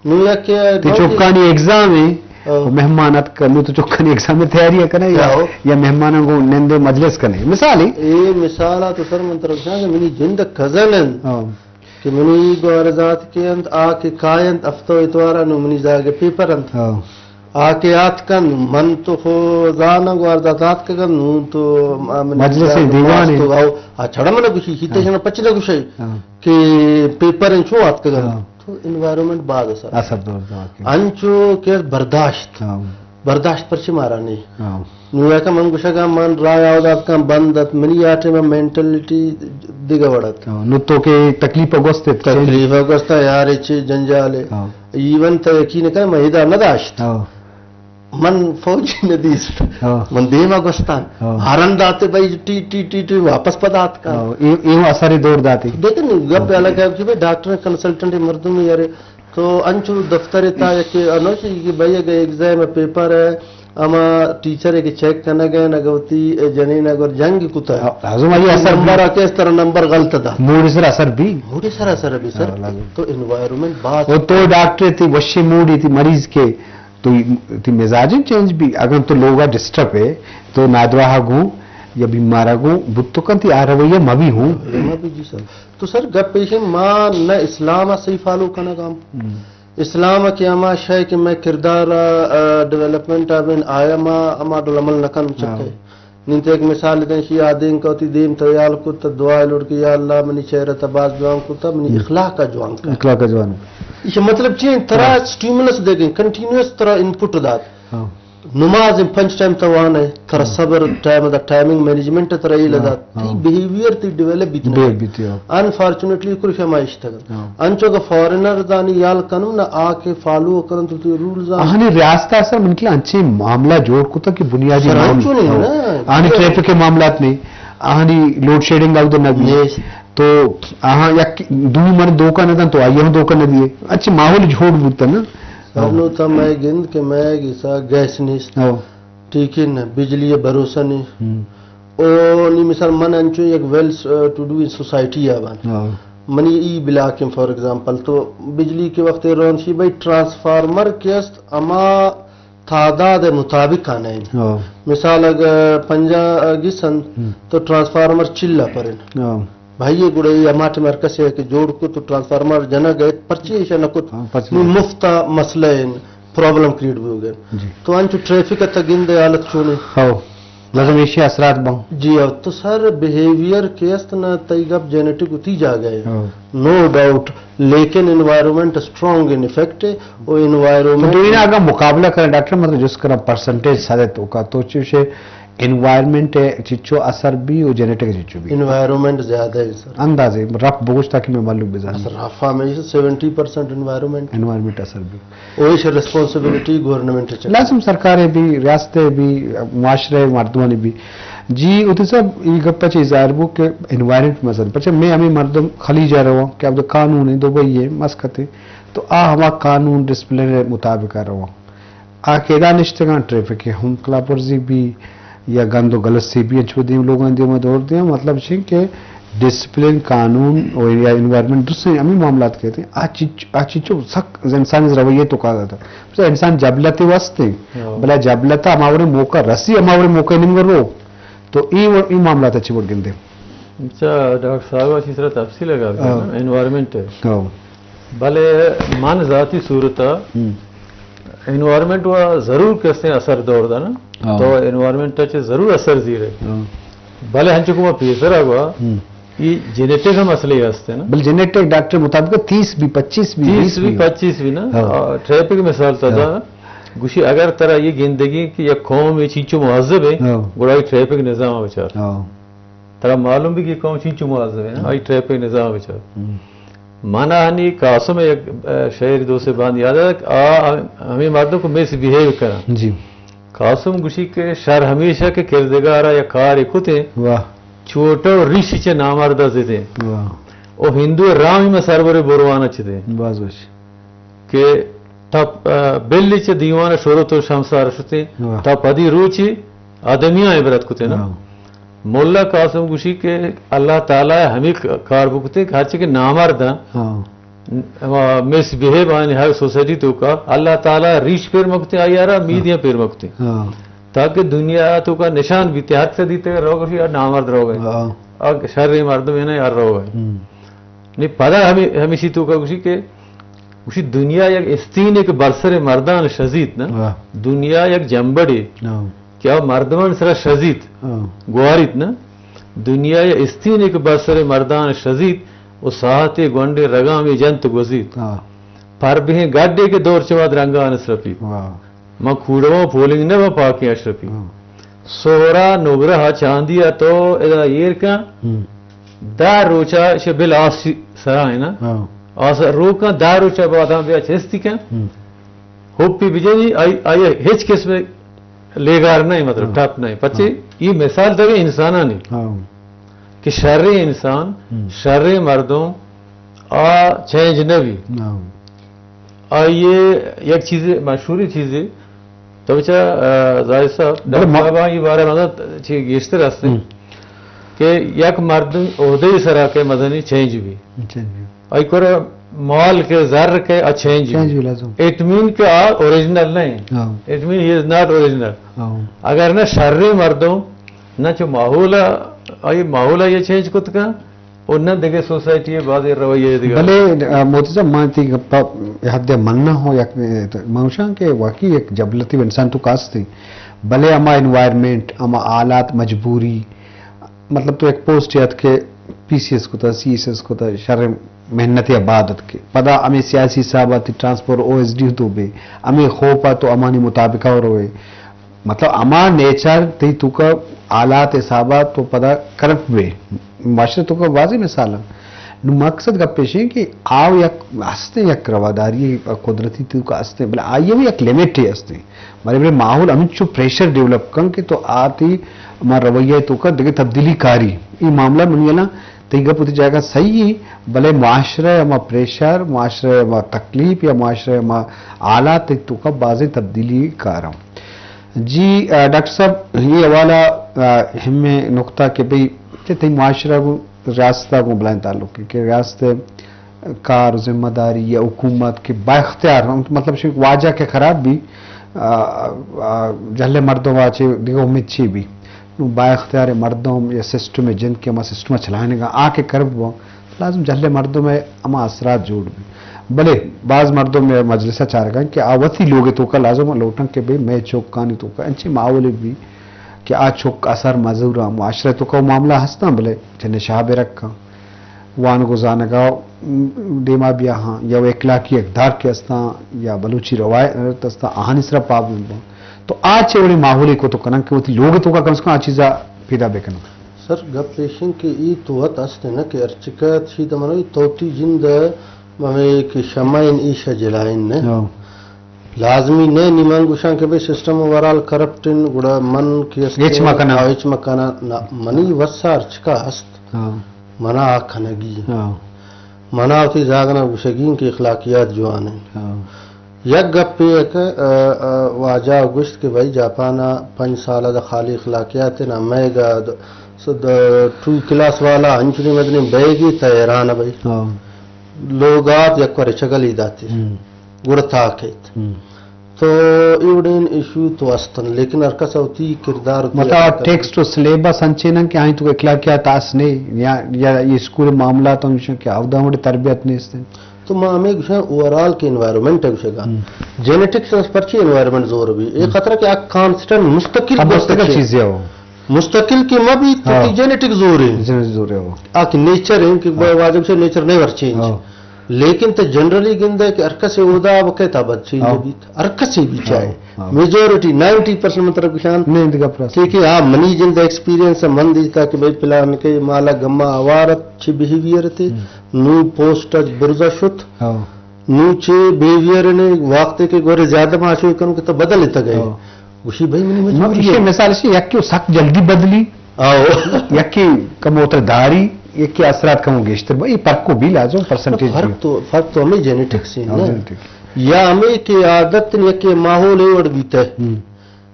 نوں یک تئی چکانی ایگزام ایں، ہاں۔ مہمان اتک، نوں تو چکانی ایگزام ءِ تیاری ءَ کنئے یا، ہاں۔ یا مہماناں گوں نند ءُ مجلس کنئے؟ مثال ایں۔ اے مثال ءَ تو سر من ترا گوشاں کہ منی جند ءِ کزن انت، ہاں۔ کہ منی گوارزات کہ انت، آ کہ کاینت ہفتہ ءُ اتوار ءَ نوں منی زاگ ءِ پیپر انت۔ ہاں۔ آ کہ آتکن، من تو خو زاناں گوارزات آتکگن، نوں تو آ منی مجلس زاگ ءِ دیوان ءَ۔ تو آؤ، آ چڑ من گوشی، ہیتے ہاں۔ شنا پچ نہ گوشی ہاں۔ کہ پیپر انت چوں آتکگن۔ ہاں۔ تو انوائرمنٹ باز اثر۔ اثر دور دور کے۔ انچو کہ برداشت۔ ہاں۔ برداشت پرچے مارا نہیں۔ ہاں۔ نوں یکا من گوشگا من راہ آودات کن بند ات، منی آ ٹائم مینٹلٹی دگہ وڑ ات۔ ہاں۔ نوں تو کہ تکلیف گوست ات۔ تکلیف گوست ات یار، چی جنجال ہے۔ ہاں۔ ایون تو یقین کن من ادا نہ داشت۔ ہاں۔ من فوجی نہ دیست۔ ہاں۔ من دیما گوستان۔ ہاں۔ ہارن داتے بھائی ٹی ٹی ٹی ٹی واپس پدا آتکان۔ ہاں۔ اے، اے اثر دور داتے۔ دیکھن گپ الگ ہے کہ بھائی ڈاکٹر کنسلٹنٹ مردم یار تو انچو دفتر ءِ تہا یکے انوشی کہ بھئی اگہ ایگزام ءِ پیپر ءَ ہما ٹیچر ءَ کہ چیک کنگ ءَ اِنت، اگہ وتی جنین ءَ گور جنگ کتہ، لازم آئی ءَ اثر نمبر بیت۔ ءَ کہ اس طرح نمبر غلط دات۔ موڈ ءِ سر اثر بی۔ موڈ ءِ سر اثر بی سر۔ ہاں، لازم۔ تو انوائرمنٹ باز۔ او تو ڈاکٹر ءَ تئی وشیں موڈ ءَ تئی مریض کہ تو تئی مزاج چینج بی، اگاں تو لوگ ءَ ڈسٹرب ئے، تو نادراہ ءَ گوں یا بیمار ءَ گوں بوت کنت، تئی آ رویہ مہ بی ہوں۔ مہ بی جی سر۔ تو سر گپ ایش اِنت، ما نہ اسلام ءَ صحیح فالو کنگ ءَ آں۔ ہم۔ اسلام ءَ کہ ہما شے کہ مئے کردار ءِ، آ، ڈیولپمنٹ ءَ بین آیا ما ہما ڈول عمل نہ کن ہاں۔ چکے۔ نی تو یک مثال دیں، شی آدینک ءَ وتی دیم تیار کت، دعا لوٹ کہ یا اللہ منی چہرہ تا باز جوان کتا، منی ہم۔ اخلاق ءَ جوان کر۔ اخلاق ءَ جوان۔ ایش مطلب چی اِنت؟ ترا ہاں۔ سٹیمولس دے گئے، کنٹینیوس ترا انپٹ دات۔ ہاں۔ نماز پنچ ٹائم تو وان ئے، ترا ہاں۔ صبر، ٹائم دا ٹائمنگ مینجمنٹ ترا ایل ہاں، دات۔ تئی ہاں۔ بیہیویئر تئی ڈیولپ بیت نہ۔ بیہیو بیت، ہاں۔ انفارچونیٹلی کل شما اشتگن۔ ہاں۔ انچو کہ فارنر دانی یال کنن نہ آ کہ فالو کرن تو تئی رولز آں۔ آہانی ریاست ءَ سر من کلا انچیں معاملہ جوڑ کتا کہ بنیادی سر معاملہ۔ انچو نہیں ہاں۔ نا۔ آہانی ٹریفک کے معاملات نہیں، آہانی لوڈ شیڈنگ آؤ نہ بی۔ نہیں۔ تو آہاں یک دومی من دھوکہ نہ دن تو آئی ہم دھوکہ نہ دیے۔ اچھے ماحول جوڑ بوتا نا۔ سر، نوں تو مئے گند کہ مئے گسا گیس نیست۔ ہو۔ ٹھیک ہے نا، بجلی ءِ بھروسہ نہیں۔ ہم۔ او نی مثال من انچو یک ویل، آ، ٹو ڈو سوسائٹی ءَ بان۔ ہو۔ منی ای بلاک اِنت فار ایگزامپل، تو بجلی کے وقت رون شی بھائی ٹرانسفارمر کہ است ہما تعداد ءِ مطابق آنہ اِنت۔ ہو۔ مثال اگر پنجاہ گس اِنت ہم۔ تو ٹرانسفارمر چل ءَ پر اِنت۔ ہو۔ بھائی، گڑا اے ہما ٹائم ہر کسے کہ جوڑ کت و ٹرانسفارمر جنگ ءَ ات، پرچے ایشاں نہ کت؟ ہاں، پرچے نوں نہ کت؟ مفت ءَ مسئلہ اِنت، پرابلم کریٹ بوگ ءَ اِنت۔ جی۔ تو انچو ٹریفک ءَ تہ گند ئے حالت چون اِنت؟ ہو۔ لازم ایشی اثرات باں۔ جی ہو، تو سر بیہیویئر کہ است نا، تئی گپ جینیٹک وتی جاگہ ہے۔ ہو۔ نو ڈاؤٹ، لیکن انوائرمنٹ اسٹرانگ ان افیکٹ ہے، و انوائرمنٹ تو دوئیناں اگاں مقابلہ کریں ڈاکٹر، مطلب جست کریں پرسنٹیج سر ءِ توکا تو چوشے انوائرمنٹ ءِ چچو اثر بی و جینیٹک ءِ چچو بی؟ انوائرمنٹ زیادہ ہے سر۔ اندازے رف بگوش تاکہ میں معلوم بزانیں۔ بس رف ہمیشہ سیونٹی پرسنٹ انوائرمنٹ۔ انوائرمنٹ اثر بی۔ و ایش ریسپانسبلٹی گورنمنٹ ءِ چکر۔ لازم سرکار ءِ بی، ریاست ءِ بی، معاشرہ ءِ مردمانی بی۔ جی، اتو صاحب، ای گپ چہ ظاہر بو کہ انوائرمنٹ مثلاً، پرچہ میں ہمیں مردم خلیج ءَ رواں کہ اب قانون ہے، دبئی ہے، مسقط ہے، تو آ ہما قانون ڈسپلن ءِ مطابق ءَ رواں۔ آ کہ ادا نشتگاں ٹریفک ءِ ہم خلاف ورزی بی یا گند و گلسی بی، انچو دیم لوگاں دیما دور دیاں، مطلب چین کہ ڈسپلن، قانون و یا انوائرمنٹ درستیں ہمیں معاملات کہتے ہیں۔ آ چیچ-، آ چیچو سک انسانی رویے تو کہا جاتا ہے۔ مثلاً انسان جبلت واسطے، ہاں۔ بلا جبلت ہماورے موقع رسی، ہماورے موقع نمگر رو۔ تو ای و-، ای معاملات اچھی وڑ گندے۔ اچھا، ڈاکٹر صاحب، اسی طرح تفصیل لگا دینا، ہاں۔ انوائرمنٹ ہے۔ ہاں۔ بلے من ذاتی صورت ءَ ہم۔ انوائرمنٹ وا ضرور کسیں اثر دور دا نا۔ ہاں۔ تو انوائرمنٹ چہ ضرور اثر زیرے۔ ہاں۔ بلے ہنچو کہ ما پیسر آگا، ہم۔ ای جینیٹک ہم مسئلے ہستے نا۔ بل جینیٹک ڈاکٹر مطابق تیس بی، پچیس بی، تیس بیس بی، بی۔ پچیس بی نا۔ ہاں۔ آ، ٹریفک مثال تا ہاں۔ دا۔ گوشی اگر ترا یہ گندگی کہ یک قوم یہ چینچو مہذب ہے، ہاں۔ گڑا یہ ٹریفک نظام بچار۔ ہاں۔ ترا معلوم بی کہ قوم چینچو مہذب ہے نا، ہم۔ آئی ٹریفک نظام بچار۔ ہم۔ مانا ہنی قاسم یک، آ، شعر دو سے باند یاد ہے، آ، ہمیں مردم کو مس بیہیو کرا۔ جی۔ قاسم گوشی کہ شر ہمیشہ کہ کردگارا یا کار کتے، واہ۔ چوٹو ریش چہ نامردا زدے۔ واہ۔ او ہندو رامی میں سرور بروانہ چدے۔ باز وش۔ کہ تا، آ، بلی چہ دیوان شروط و شمسار شتے، واہ۔ تا پدی روچی آدمیاں عبرت کتے نا۔ واہ۔ مولا قاسم گوشی کہ اللہ تعالی ہمیں ک-، کار بکتے کہ ہرچی کہ نامرد ہیں، ہاں۔ ہما مس بیہیو آنی ہر سوسائٹی توکا اللہ تعالی ریش پیر مکتے، آئی آرا میدیاں پیر مکتے۔ ہاں۔ تاکہ دنیا توکا نشان بیتے، ہر کسا دیتے روگ شی، آ نامرد روگ ہے۔ ہاں۔ آ شر مردم ہے نا، یار روگ ہے۔ ہم۔ نی پدا ہمیں، ہمیشی توکا گوشی کہ، گوشی دنیا یک استین ایک برسر مردان شزیت نا۔ ہاں۔ دنیا یک جنبڑے۔ ہاں۔ کہ آ مردمان سرا شزیت، ہاں۔ گواریت نا۔ دنیا یا استین ایک برسر مردان شزیت و ساعت گونڈے رگامی جنت گوزیت۔ ہاں۔ پر بہیں گڈے کہ دور چواد رنگان سرپی۔ واہ۔ من کوڑواں پولنگ نہ بہ پاکیں اشرپی۔ ہاں۔ سہرا نگرہ چاندی ء تو ادا ایر کن۔ ہم۔ دہ روچا چہ بل آس سرا ہے نا۔ ہاں۔ آس روکاں دہ روچا بعد ہم بیا چستی کن۔ ہم۔ ہوپی بجنی، آئی، آئی ہچ قسم لیگار نہیں، مطلب، ہاں۔ ٹپ نہیں۔ پچے ہاں۔ یہ مثال دگے انسانانی ہاں۔ کہ شریں انسان، ہم۔ شریں مردم، آ چینج نہ بی۔ ہاں۔ آئی یک چیز مشہوری چیزے، تو بچا، آ، زاہد صاحب، بلے ڈاکٹر ما- صاحب یہ بارے مطلب چی گیشتر ہستے ہم۔ کہ یک مردم عہدے سرا کے مزنی چینج بی۔ چینج بی۔ آئی کور مال کے زر کے آ چینج چینج بی۔ بی لازم۔ اٹ مین کہ آ اوریجنل نہیں۔ ہاں۔ اٹ مین ہی از ناٹ اوریجنل۔ ہاں۔ اگر نہ شریں مردم، نہ چو ماحول، آئی ماحول یہ چینج کت کن، اور نہ دگہ سوسائٹی بازی رویے دگہ۔ بلے، آ، موتی صاحب، ما تی گپا حد مننا ہوں، یک، ما گوشاں کہ واقعی یک جبلتی انسان تو کاستی۔ بلے ہما انوائرمنٹ، ہما حالات، مجبوری، مطلب تو یک پوسٹ یات کہ پی سی ایس کتا، سی ایس ایس کتا، شر محنت یا بعد ات کے۔ پدا ہمیں سیاسی حساب آتی ٹرانسفر او ایس ڈی تو بے، ہمیں خوف آ تو امانی مطابقہ روے۔ مطلب ہما نیچر تی تو کا حالات حساب آ تو پدا کرپٹ بے۔ معاشرے تو کا واضح مثال ہے۔ نو مقصد گپ پیش ہے کہ آو یک ہستے یک رواداری قدرتی تو کا ہستے، بلے آئی بھی یک لمٹ ہے ہستے۔ بلے، بلے ماحول ہمینچو پریشر ڈیولپ کن کہ تو آتی ہما رویہ تو کا دگہ تبدیلی کاری۔ ای معاملہ منی نا تئی گپ وتی جاگہ صحیح ہے، بلے معاشرہ ہما پریشر، معاشرہ ہما تکلیف یا معاشرہ ہما حالات تو کا بازیں تبدیلی کارم۔ جی، آ، ڈاکٹر صاحب، یہ حوالہ، آ، ہمیں نقطہ کہ بھئی، کہ تئی معاشرہ کو ریاست کو بلائیں تعلق ہے کہ ریاست کار و ذمہ داری یا حکومت کہ با اختیار ہم، مطلب شی واجہ کہ خراب بی، آ، آ، جہلے مردم آ چے دگہ امید چی بی؟ نو با اختیار مردم یا سسٹم جند کہ ہما سسٹم چلائنگا آ کہ کرب بو، لازم جہلے مردم ہے ہما اثرات جوڑ بی۔ بلے باز مردم یا مجلسہ چارگا کہ آ وتی لوگ تو کا لازم لوٹن کہ بے میں چوکانی تو کا انچے ماحول بی کہ آ چوک اثر مزورا معاشرہ تو کا معاملہ ہستاں، بلے چنے شاہ بے رکھاں۔ وانگ و زانگ ء دیما بیا ہاں، یا و اخلاقی اقدار کہ استاں، یا بلوچی روایت استاں، آہانی سرا پابند باں۔ تو آ چے وڑیں ماحولے کو تو کنن کہ وتی لوگ توکا کم از کم آ چیزا پیدا بکنن۔ سر، گپ ایشن کہ ای تو وت است نہ کہ ہرچکت شی دمنوی تو تی جند ہمیں کہ شمعین ایشا جلائن نہ۔ ہاں۔ لازمی نہ، نی من گوشاں کہ بھئی سسٹم اوورال کرپٹ ان، گڑا من کہ است ہچ مکناں۔ آ، ہچ مکناں۔ نہ، منی وسا ہرچکا است۔ ہاں۔ منا آ کنگی۔ ہاں۔ منا وتی زاگنا گوشگی کہ اخلاقیات جوان ہیں۔ ہاں۔ یک گپے کہ، آ، آ، واجہ گوشت کہ بھئی جاپان ء پنچ سال ء خالی اخلاقیات ہیں، نہ مئے گا د-، س-، د-، ٹو کلاس والا انچنی مدنی بیگی تہ ایران بھئی۔ ہاں۔ لوگات یک وارے چگلی داتے۔ ہم۔ گڑا تاکیت۔ ہم۔ تو ایوڑین ایشو تو استن، لیکن ہر کس وتی کردار وتی مطلب ادا کرے۔ ٹیکسٹ و سلیبس انچینن کہ آئیں تو اخلاقیات آس نے، یا، یا یہ اسکول معاملات ہم ایشن کہ اودا وڑے تربیت نیستن۔ تو ما ہمیں گوشاں اوورال کے انوائرمنٹ ہے گوشگا۔ ہم۔ جینیٹکس اس پرچی انوائرمنٹ زور بھی۔ ایک ہم۔ خطرہ کہ اک کانسٹنٹ مستقل ہم، مستقل گوشت چیزیں ہو۔ مستقل کہ مہ بیت، تو ہاں۔ تی جینیٹک زور ہے۔ جینیٹک زور ہے وہ۔ آ کہ نیچر ہے کہ ہاں۔ واجب سے نیچر نیور چینج۔ ہاں۔ لیکن تو جنرلی گندے کہ ہر کسے اودا وقت آ بد چینج ہاں۔ بیت۔ ہر کسے بھی چاہے۔ ہاں، ہاں۔ میجورٹی نائنٹی پرسنٹ مطلب کشان نہیں، دگہ پرسنٹ۔ کہ، کہ ہاں، منی جند ایکسپیرینس من دیتا کہ بھئی پلان کے مالا گما آوارت چھ بیہیویئر تے، ہم۔ نو پوسٹ اچ برزا شت۔ ہاں۔ نو چے بیہیویئر نے وقت کے گورے زیادہ ماشو کنو کہ تو بدل اتگئے۔ ہاں۔ گوشی بھئی منی مجبوری ہے۔ مثال سے یک کہ سخت جلدی بدلی۔ آؤ۔ یک کہ کم ہوتر داری، یک کہ اثرات کم گیشتر۔ بھئی فرق کو بھی لازم پرسنٹیج فرق بھی۔ تو، فرق تو ہمیں جینیٹکس ہے ہاں، نا۔ جینیٹک۔ یا ہمیں کہ عادت نے یک کہ ماحول ہے وڑ بیتا ہے۔ ہم۔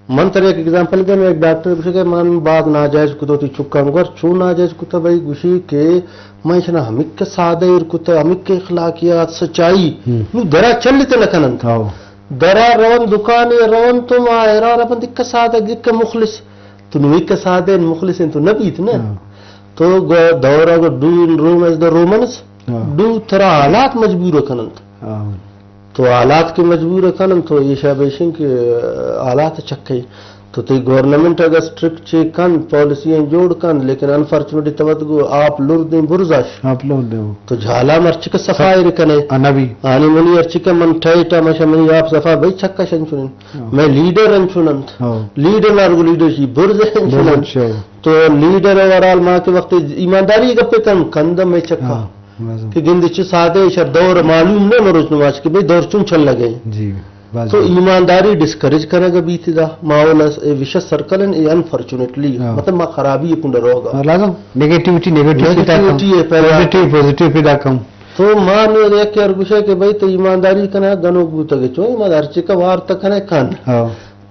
من ترا یک ایگزامپل دے، میں ایک ڈاکٹر گوشے کہ من باز ناجائز کتو تی چکان گور، چون ناجائز کتا بھئی؟ گوشی کہ ما ایشاں ہمک سادہ ایر کتہ، ہمک اخلاقیات، سچائی، ہم۔ نو درا چلت نہ کننت۔ ہاؤ۔ درا رون، دکانے رون تو ما حیران بنت، دکہ سادہ، دکہ مخلص۔ تو نو ایک سادہ مخلص تو نہ بیت نہ۔ ہاں۔ تو گو دورا گو ڈو ان رومنز، دا رومنز، ہاں۔ ڈو ترا حالات مجبور کننت۔ ہاں۔ تو حالات کہ مجبور کننت، تو ایشا بیشن کہ حالات چکے۔ تو تئی گورنمنٹ اگر اسٹرکٹ چے کن، پالیسی جوڑ کن، لیکن انفارچونیٹلی تو وت گو آپ لردیں برزاش۔ آپ لردیں۔ تو جھالا مرچی کہ صفائی کنے۔ انبی۔ آنی منی ہرچی کہ من ٹائٹ آ، مشا منی آپ صفا بھئی چکا شنچونن۔ ہاں۔ میں لیڈر انچوننت۔ ہاں۔ لیڈر نارگو لیڈرشپ برز انچوننت۔ برز، ہاں۔ تو لیڈر اوورال ما کہ وقت ایمانداری گپے کن، کندم میں چکا۔ ہاں۔ لازم۔ کہ گندے چہ سادہ شر دور معلوم نہ مروچ نماز کہ بھئی دور چون چل لگے۔ جی، واضح۔ تو ایمانداری ڈسکریج کنگ بیت دا ماحول اس، اے وشس سرکل ان، اے انفارچونیٹلی، ہاں۔ مطلب ما خرابی کنڈ روگا۔ ہاں، لازم۔ نیگیٹیوٹی، نیگیٹیوٹی پیدا کم۔ نیگیٹیوٹی ہے پیدا۔ پازیٹیو، پازیٹیو پیدا کم۔ تو ما نو یک یار گوشے کہ بھئی تو ایمانداری کنا گنوک بوتگے، چون ایماندار چکا وار تک کنے کن۔ ہاں۔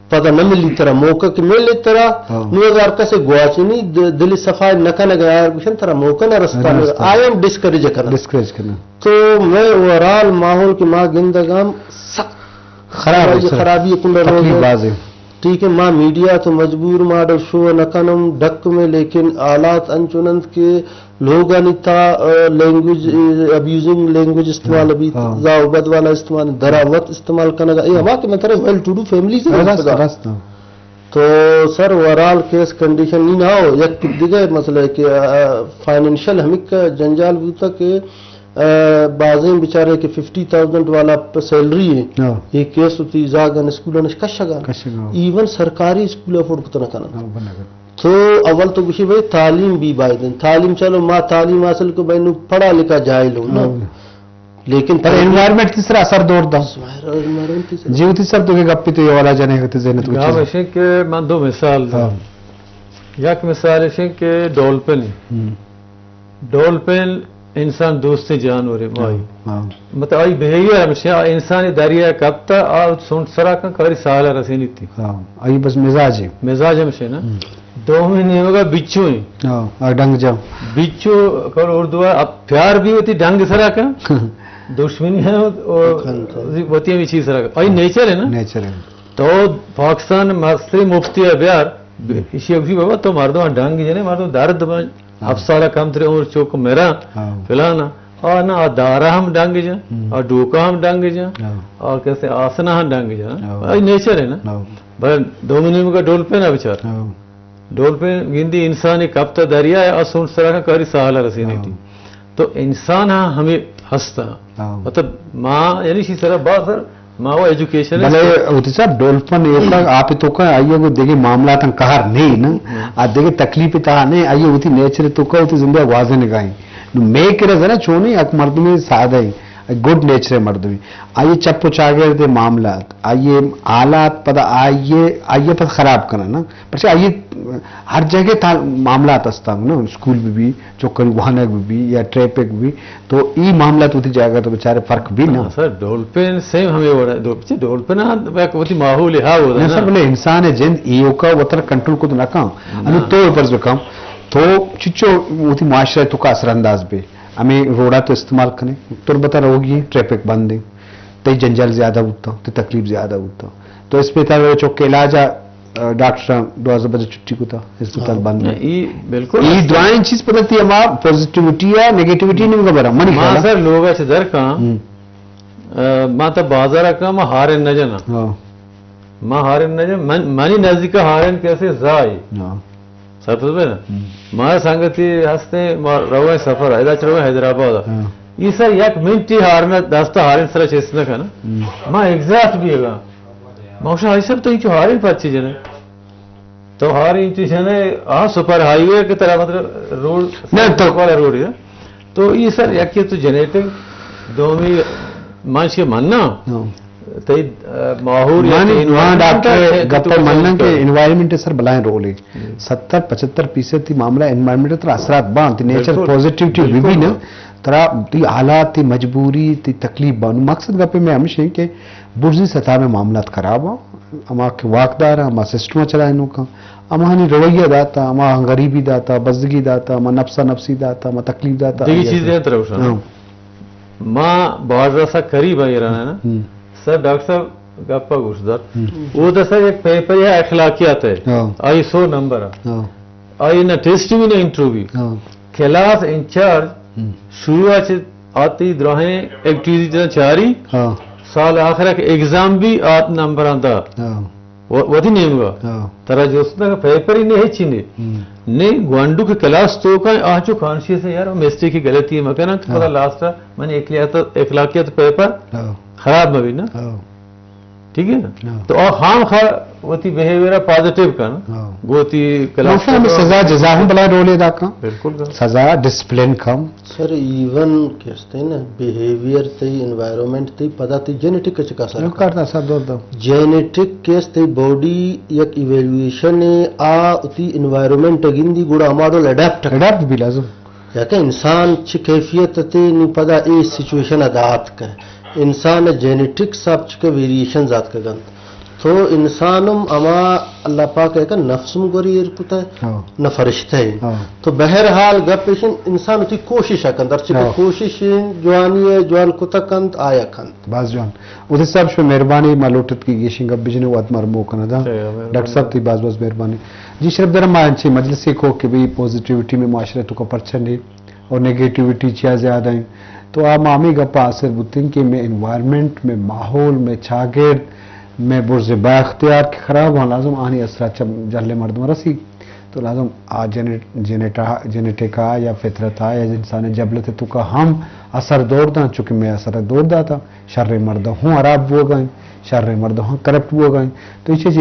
پدا نہ ملی ترا موقع کہ ملی ترا، ہاں۔ نو اگر کسے گواچنی د-، دل صفائی نہ کنگ ءَ آیا گوشن ترا موقع نہ رستا، نہ رستا۔ آئی ایم ڈسکریج کناں۔ ڈسکریج کناں۔ تو میں اوورال ماحول کہ ما گندگ ہم سخت خراب ہے، سر۔ خرابی کنڈ تکلیف روگ ہے۔ باز ہے۔ ٹھیک ہے، ما میڈیا تو مجبور ما ڈر شو نہ کنم ڈک میں، لیکن حالات انچونند کہ لوگانی تا، آ، لینگویج، آ، ابیوزنگ لینگویج استعمال ہاں، بیت، ہاں۔ زاہ و بد والا استعمال، دراوت استعمال کنگا۔ اے ہما کہ من ترے ویل ٹو ڈو فیملیز ہیں راست، گفتگا۔ راست، ہاں۔ تو سر، اوورال کیس کنڈیشن نی نہ ہو، یک دگہ مسئلہ ہے کہ، آ، فائنینشل ہمک جنجال بوتا کہ، آ، بازیں بیچارے کہ ففٹی تھاؤزنڈ والا پ-، سیلری ہے، ہاں۔ یہ کیس ہوتی زاگن اسکولن کشگا۔ کشگا۔ ایون سرکاری اسکول افورڈ کتنا کنن۔ ہاں، بنگا۔ تو اول تو گوشی بھئی تعلیم بھی باید انت۔ تعلیم چلو ما تعلیم حاصل کو بھئی نو پڑھا لکھا جاہل ہوں نا۔ ہاں۔ لیکن پر تعلیم انوائرمنٹ تیسرا اثر دور دا۔ انوائرمنٹ تیسرا۔ جی، وہ تیسرا تو کہ گپی تو یہ والا جانے ہوتے ذہن تو گا کچھ۔ وشے کہ من دو مثال دوں۔ ہاں۔ یک مثال ہے کہ ڈولفن ہے۔ ہم۔ ڈولفن انسان دوستیں جانورے، ماہی۔ ہاں، ہاں۔ مطلب، آئی بیہیویئر ہمیشہ انسانی دریا کپتا، آ سونٹ سرا کن کاری سالا رسینی تھی۔ ہاں، آئی بس مزاج ہے۔ مزاج ہمیشہ نا۔ ہم۔ دومی نیمگا بچو ہیں۔ ہاں، آ ڈنگ جا۔ بچو، کل اردو ہے، اب پیار بھی ہوتی ڈنگ سرا کن۔ دشمنی ہے، اور ہوتی ہمیں چیز سرا کن۔ آئی نیچر ہے نا۔ نیچر ہے۔ تو پاکستان مستری مفتی ہے بیار، ہم۔ اسی اگسی بابا تو مردم ڈنگ جنے، مردم درد بن، ہاں۔ ہفت سالہ کم ترے عمر چوک میرا، ہاں۔ فلانا۔ آ نا، آ دارا ہم ڈنگ جن، ہم۔ آ ڈوکا ہم ڈنگ جن، ہاں۔ آ کیسے آسنا ہم ڈنگ جن۔ ہاں۔ آ نیچر ہے نا۔ ہاں۔ بھائی، دومی نیمگا ڈولفن ہے بیچار۔ ہاں۔ ڈولفن گندی انسانی کپتا دریا ہے، آ سونٹ سرا کن کاری سالا رسینی ہاں۔ تھی۔ تو انسان ہاں ہمیں ہستا۔ ہاں۔ مطلب، ما، یعنی شی سرا بار سر، ما وہ ایجوکیشن بلے ہوتی سر، ڈولفن ایوکا آپ تو کا آئیے کو دیگه معاملات قهر نہیں نا۔ ہاں۔ آ دیگه تکلیف تا نہیں، آئیے ہوتی نیچر تو کا ہوتی زندہ واضح نگاہیں۔ نو میں کرا زنا چونی، اک مردم سادہ ہے، گڈ نیچر مردم۔ آئیے چپ و چاگرد معاملات، آئیے حالات پدا آئیے، آئیے پد خراب کرنا نا۔ پرچہ آئی ہر جگہ تا معاملات ہستاں نا، اسکول بہ بی، چکانی وانگ بہ بی یا ٹریفک بہ بی، تو ای معاملات وتی جاگہ تو بیچارے فرق بی نا۔ ہاں سر، ڈولفن سیم ہمیں وڑا، ڈول-، چی ڈولفن ہاں، یک وتی ماحول ہا وہ نا نا۔ سر، بلے انسان ہے جند ایوکا وتر کنٹرول کو نہ کام۔ نا۔ انو تو فرض بکام، تو چچو وتی معاشرہ تو کا اثر انداز بے، ہمیں روڈا تو استعمال کنے، تربتا روگی ٹریفک بند ہے، تئی جنجال زیادہ ہوتا، تئی تکلیف زیادہ ہوتا۔ تو اسپتال چوک علاج ڈاکٹر دوازدہ بجے چھٹی کتا، اسپتال ہاں۔ بند ہے۔ ای بالکل ای درائیں چیز پتہ تھی، ہما پوزیٹیوٹی یا نیگیٹیوٹی نہیں خبر منی ما خیال۔ سر لوگا چہ در کاں، ہم۔ آ، ما تا بازار کاں، ما ہارن نہ جنا۔ ہاں۔ ما ہارن نہ جنا، من، منی نزدیک ہارن کیسے زائی۔ ہاں۔ سر پتہ بے نا؟ ہم۔ ما سنگتی ہستے، ما روئے سفر، ادا چہ روئے حیدرآباد۔ ہاں۔ ای سر یک منٹی ہارن دستا ہارن سر چست نہ کنا۔ ہم۔ ما ایگزاسٹ بھی گا۔ ما گوشاں، "حاجی صاحب، تو انچو ہارن پرچے جنے؟ تو ہارن انچو جنے، آ سپر ہائی وے کہ ترا مطلب روڈ، نہ تو والا روڈ ہے۔ تو یہ سر، یک تو جنریٹنگ، دومی منش کے مننا، ہاں۔ تئی، آ، ماحول یا مانی، تئی ما انوائرمنٹ ڈاکٹر ہے، گپا تو مننا کہ انوائرمنٹ سر بلائیں رول ہے۔ ہم۔ ستر پچھتر فیصد تی معاملہ انوائرمنٹ ترا اثرات بان، تی نیچر بالکل۔ پازیٹیوٹی بھی، بالکل۔ بھی نا، ترا تی حالات، تی مجبوری، تی تکلیف بانو۔ مقصد گپے میں ہمیش ہے کہ برزی سطح میں معاملات خراب ہاں، ہما کہ واکدار ہاں، ہما سسٹم چلائینوک ہاں، ہماہانی رویہ داتا، ہما غریبی داتا، بزگی داتا، ہما نفسا نفسی داتا، ہما تکلیف داتا، دگہ آئی چیزے ءَ انت روشن۔ ہاں۔ ما باز رسا قریب آں ایران ءَ نا۔ ہم۔ سر ڈاکٹر صاحب گپا گوش دار۔ ہم۔ او دسا یک پیپر یا اخلاقیات ہے۔ ہاں۔ آئی سو نمبر ہے۔ ہاں۔ آئی نہ ٹیسٹ بھی نہ انٹرویو بھی۔ ہاں۔ کلاس انچارج ہم۔ شروع چہ آتی دراہیں ایکٹیویٹی چاری۔ ہاں۔ سال آخر ایگزام بھی آت نمبر آندا۔ ہاں۔ و-، وتی نیمگا۔ ہاں۔ ترا جست نہ پیپر ہی نہیں ہچی نے۔ ہم۔ نے گوانڈو کے کلاس تو کا آنچو کانشیس ہے یار، مسٹیک کی غلطی ہے مکنا تو ہاں۔ پتا لاسٹ من اخلاقیات، اخلاقیات پیپر ہاں۔ خراب مبی نا۔ ہاں۔ ٹھیک ہے نا؟ ہاں۔ تو آ خام خا وتی بیہیویئر پازیٹیو کن۔ ہاں۔ گوتی کلاس ماشاءاللہ، ہمیں سزا جزا ہم بلا رولے دا کن۔ بالکل کن۔ سزا ڈسپلن کم۔ سر، ایون کہ است نا، بیہیویئر تئی، انوائرمنٹ تئی، پدا تئی جینیٹک چکا سر نو کن۔ کرتا سر دور دو۔ جینیٹک کہ است تئی باڈی یک ایویلویشن ہے، آ وتی انوائرمنٹ گندی گڑا ہما ڈول اڈیپٹ کن۔ اڈیپٹ بھی لازم۔ یا کہ انسان چی کیفیت تے نی پدا اے سچویشن ادا آتک۔ انسان جینیٹکس آپ چکے ویریشنز آتک گنت۔ تو انسانم ہما اللہ پاک ءَ کہ نفسم گوری ایر کتہ، ہاں۔ نہ فرشتہ ہے۔ ہاں۔ تو بہرحال گپ ایشن انسان وتی کوشش کنت، ہر چکے ہاں۔ کوشش جوانی ہے، جوان کتہ کنت، آیا کنت۔ باز جوان۔ ادے صاحب شما مہربانی، ما لوٹت کہ گیشیں گپ بجنے وقت مر مو کنہ دا۔ اے، مہربانی۔ ڈاکٹر صاحب تئی باز باز مہربانی۔ جی شرف درم ما انچیں مجلسے کو کہ بھئی پوزیٹیوٹی میں معاشرے تو کا پرچہ نہیں۔ اور نیگیٹیوٹی چیا زیادہ ہیں۔ تو آ ما ہمیں گپا آسر بوتیں کہ میں انوائرمنٹ، میں ماحول، میں چاگرد، میں برز با اختیار کہ خراب ہوں، لازم آنی اثرات چم جہل مردم رسی۔ تو لازم آ جنیٹ-، جنیٹا-، جنیٹکا یا فطرتا یا انسان جبلت تو کا ہم اثر دور داں، چونکہ میں اثر دور داتا، شر مردم ہوں خراب بوگا ہیں، شر مردم ہوں کرپٹ بوگا ہیں۔ تو یہ چیز